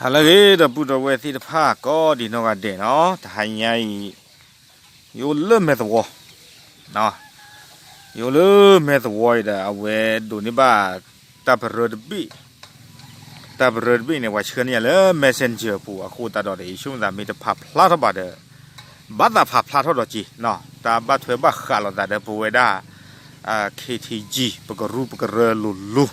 ဟါလၢအဂ့ၤ ဒီပုၢ်ဒီဝဲၢ်သ့ၣ်တဖၣ် ကိးဒံးနီၢ်ဂၤဒဲးနီၤ, တဟါညါအံၤ ယအိၣ်လၢမဲာ်သဝီ, ယအိၣ်လၢမဲာ်သဝီအံၤဒီး အဝဲဒိးန့ၢ်ဘၣ် တၢ်ပရၢတဘ့ၣ်, တၢ်ပရၢတဘ့ၣ်န့ၣ် ပှၤဆှၢန့ၢ်ယၤလၢ messenger အပူၤ အဃိသတးဒီး ယဆိကမိၣ်သးမ့ၢ်တဖးဖျါထီၣ်ဘၣ်ဒီး ဘၣ်သးဖးဖျါထီၣ်ဒီးက့ၤ, တၢ်ဘၣ်ထွဲဘၣ်ဃးလိာ်သးဒီးပဝဲဒၣ် KTG ပကရူၢ်ပကရၢလိၤလိၤ,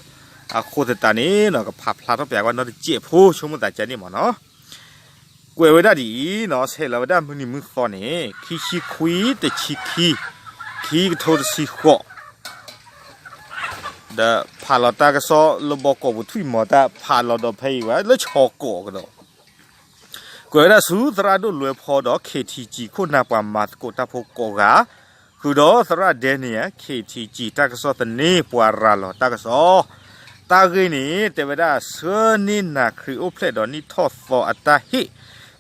အဃိသတးန့ၣ် ကဖးဖျါထီၣ်ပျးကွၢ်နီတစဲးဖိ ဆိကမိၣ်သးကန့ၣ်မ့ၢ်နီၤ. ကွဲးဝဲဒၣ်ဒ်အံၤနီၤ, ဆဲးလီၤဝဲဒၣ်မုၢ်နံၤမုၢ်သီန့ၣ် ခံဆံခွံ တဆံခံ ခံကထိတဆံဃိး ဒီးဖးလီၤတၢ်ကစီၣ်လၢဘီကီးပူၤထွံၣ်မီၤ တၢ်ဖးလီၤဒီးဖဲအံၤဝဲလၢဆီကီးကဒီး, ကွဲးဝဲဒၣ်ဆူသရၣ်ဒိၣ်လွဲဖီဒီး KTG ခိၣ်နၢ်ပှၤမၤသကိးတၢ်ဖိကိးဂၤ, ဃုာ်ဒီးသရၣ်ဒဲန့ၣ် KTG တၢ်ကစီၣ်သန့ ပှၤရၤလီၤတၢ်ကစီၣ်, တၢ်ဂ့ၢ်န့ၣ် တဲဝဲဒၣ် ဆှၢန့ၢ်နၤခရံာ်အိၣ်ဖျဲၣ်ဒီးနံၣ်ထီၣ်သီအတၢ်ဟ့ၣ်,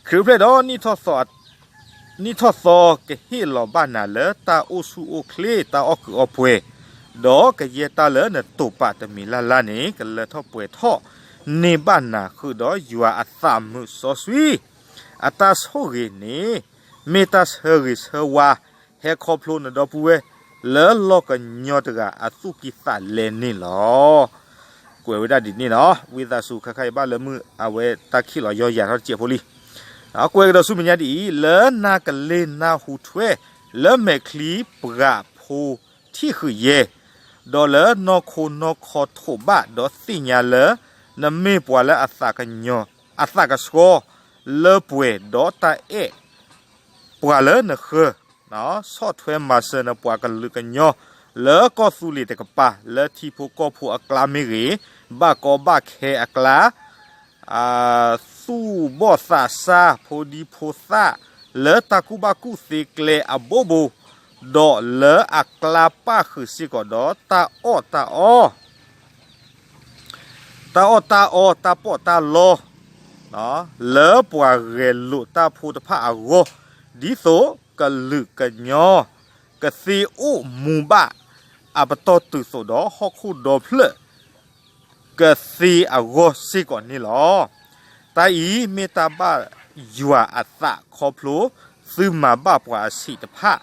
ခရံာ်အိၣ်ဖျဲၣ်ဒီးနံၣ်ထီၣ်သီ နံၣ်ထီၣ်သီကဟ့ၣ်လီၤဘၣ်နၤလၢတၢ်အိၣ်ဆူၣ်အိၣ်ချ့ တၢ်အီၣ်ကုးအီပှဲၤ, ဒီးကယဲၢ်တၢ်လၢနတိာ်ပာ်တမံၤလၢ်လၢ်န့ၣ် ကလၢထီၣ်ပှဲၤထီၣ်န့ၢ်ဘၣ်နၤ ဃုာ်ဒီးယွၤအသးမုာ်စီဆှံ အတၢ်ဆိၣ်ဂ့ၤန့ၣ် မ့ၢ်တၢ်ဆၢဂ့ၤဆၢဝါ ဟဲခီဖျိနဒီပုၢ်ဝဲၢ် လၢလီၢ်ကညီတဂၤအသူၣ်ကံၢ်သးလဲန့ၣ်လီၤ. ကွဲးဝဲဒၣ်ဒ်န့ၣ်နီၤ, ဝံသးစူၤခါခါအံၤဘၣ်လၢမုၢ်အဝဲတၢ်ခံးလီၤယီယၤထီၣ်တစဲးဖိလံ. ကွဲးကဒီးဆူမဲာ်ညါဒ်အံၤ, လၢနၤကလ့နၤဟူးထွဲ လၢမဲာ်ချံပှၢ်ဖိထံၣ်ဃုာ်ယဲၢ်, ဒီးလၢနီၢ်ခိနီၢ်ခီထိးဘၣ် ဒီးသ့ၣ်ညါလၢ နမ့ၢ်ပှၤလၢအသးကညီၤ အသးကဆှီလၢပှဲၤ ဒီးတၢ်အဲၣ် ပှၤလၢနဃၢၤ, ဆီၣ်ထွဲမၤစၢၤနပှၤကလုာ်ကညီ လၢကီၢ်သူလ့ၤတကပၤ လၢထံဖိကီၢ်ဖိအကျါမ့ၢ်ဂ့ၤ, ဘၣ်ကီဘၣ်ခဲအကျါ, သူၣ်ဘီၣ်သးစၢ် ဖိဒံဖိသၣ် လၢတၢ်ကူၣ်ဘၣ်ကူၣ်သ့ကျဲအဘိဘိ, ဒီးလၢအကျါပၣ်ဃုာ်စ့ၢ်ကီးဒီး တၢ်အီၣ်တၢ်အီ တၢ်အီၣ်တၢ်အီ တၢ်ပီးတၢ်လီ, လၢပှၤဂဲၤလိာ်တၢ်ဖိတဖၣ်အဂီၢ်, ဒ်သိးကလုာ်ကညီ ကသ့အိၣ်မူဘၣ်အပတီၢ်တုၤသိးဒီး ဟီၣ်ခိၣ်ဒီဖျၢၣ် ကသ့အဂီၢ်စ့ၢ်ကီးန့ၣ်လီၤ. တၢ်အံၤမ့ၢ်တၢ်ဘၣ်ယွၤအသးခီဖျိ သုမၤဘၣ်ပှၤအဆံးတဖၣ်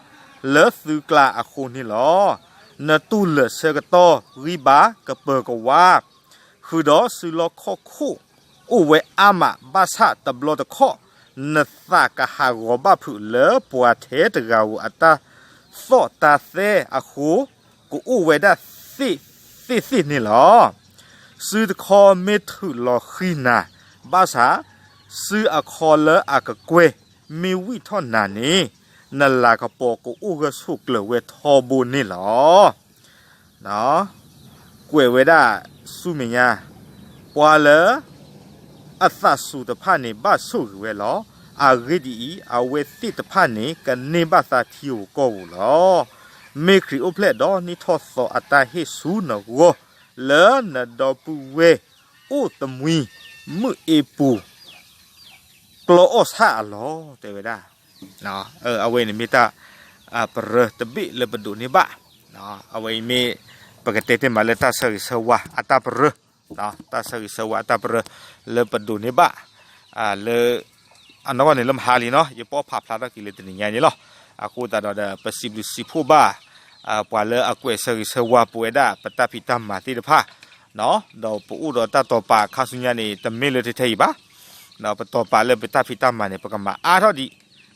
လၢသုကျါအဃိန့ၣ်လီၤ. နတူၢ်လၢာ်ဆၢကတီၢ်ဂံၢ်ဘါကပၢၤကဝါ ဃုာ်ဒီးစုလီၢ်ခီၣ်ခိၣ်အိၣ်ဝဲအါမး ဘၣ်ဆၣ်တဘျီတခီၣ် နသးကဟးဂီၤဘၣ်ဖုးလၢပှၤထဲတဂၤဧိၤအတၢ်သီၣ်တၢ်သဲအဃိ ကအိၣ်ဝဲဒၣ်သ့ၣ်သ့ၣ်န့ၣ်လီၤ. စုတခီမ့ၢ်ထုးလီၤဃံနၤ, ဘၣ်ဆၣ်စုအခီလၢအကကွဲၢ်မ့ၢ်ဝံၣ်ထီၣ်နၤန့ၣ်, နလၤကပီၤကအိၣ်ဂၢၢ်ဆိးကျၢၤဝဲထီဘိန့ၣ်လီၤ. ကွဲးဝဲဒၣ်ဆူမဲာ်ညါ, ပှၤလၢအသးစူၤတဖၣ်န့ၣ် ဘၣ်ဆိၣ်ဂ့ၤဝဲလီၤ. အဂ့ၢ်ဒ်အံၤ, အဝဲသ့ၣ်တဖၣ်န့ၣ် ကန့ၢ်ဘၣ်သးထံဧိၤကီၢ်ဧိၤလီၤ. မ့ၢ်ခရံာ်အိၣ်ဖျဲၣ်ဒီးနံၣ်ထီၣ်သီအတၢ်ဟ့ၣ်ဆူနဂီၢ်, လၢနဒီပုၢ်ဝဲၢ်အိၣ်သမံ မုၢ်အ့ပူၤ ကျီအီၣ်ဆၣ်အလီၢ် တဲဝဲဒၣ်. အဝဲအံၤန့ၣ်မ့ၢ်တၢ်ပရၢတဘ့ၣ်လၢပဒိးန့ၢ်ဘၣ်. အဝဲအံၤမ့ၢ် ပကတဲတ့ၢ်မးလၢတၢ်ဆၢဂ့ၤဆၢဝါအတၢ်ပရၢ, တၢ်ဆၢဂ့ၤဆၢဝါအတၢ်ပရၢလၢပဒိးန့ၢ်ဘၣ် လၢ အနီၢ်ကီၢ်န့ၣ်လၢမဟါလံနီၤ, ယပီၢ်ဖးဖျါထီၣ်က့ၤလၢတနံၤညါန့ၣ်လီၤ. အဃိသတးဒီးဒီး ပစံးဘျုးစံးဖှိၣ်ဘၣ် ပှၤလၢအကွဲးဆၢဂ့ၤဆၢဝါပဝဲဒၣ် ပတၢ်ဖံးတၢ်မၤသ့ၣ်တဖၣ်, ဒီးပအိၣ်ဒီးတၢ်တိာ်ပာ်ခါဆူညါန့ၣ် တမ့ၢ်လၢထဲထဲအံၤဘၣ်. ပတိာ်ပာ်လၢပတၢ်ဖံးတၢ်မၤန့ၣ် ပကမၤအါထီၣ်ဒံး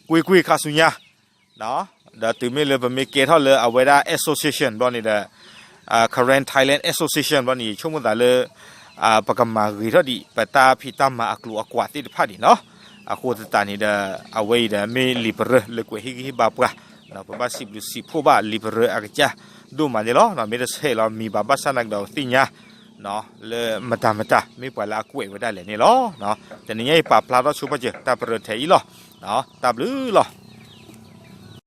ကွ့ၢ်ကွ့ၢ်ခါဆူညါ ဒီးတုၤမ့ၢ်လၢပမ့ၢ်ကဲထီၣ်လၢအဝဲဒၣ် association ဘျီန့ၣ်ဒီး Karen Thailand Association ဘျီန့ၣ် ယဆိကမိၣ်သးလၢ ပကမၤဂ့ၤထီၣ်ဒံး ပတၢ်ဖံးတၢ်မၤအကျိၤအကွာ်သ့ၣ်တဖၣ်ဒံးနီၤ. အဃိသတးန့ၣ်ဒီး အဝဲအံၤဒီး မ့ၢ်လံာ်ပရၢလၢကွဲးဟ့ၣ်ဂံၢ်ဟ့ၣ်ဘါပှၤ, ပဘၣ်စံးဘျုးစံးဖှိၣ်ဘၣ်လံာ်ပရၢအကစၢ်ဒိၣ်မးန့ၣ်လီၤ. မ့ၢ်တဆဲးလီၤမံၤဘၣ်ဘၣ်ဆၣ်နာ်ကဒီးသ့ၣ်ညါ လၢမတၤမတၤ မ့ၢ်ပှၤလၢအကွဲးဝဲဒၣ်လဲၣ်န့ၣ်လီၤ. တနံၤညါအံၤပာ်ဖျါထီၣ်ဆိပာ်စၢၤ တၢ်ပရၢထဲအံၤလီၤ. တၢ်ဘျုးလီၤ.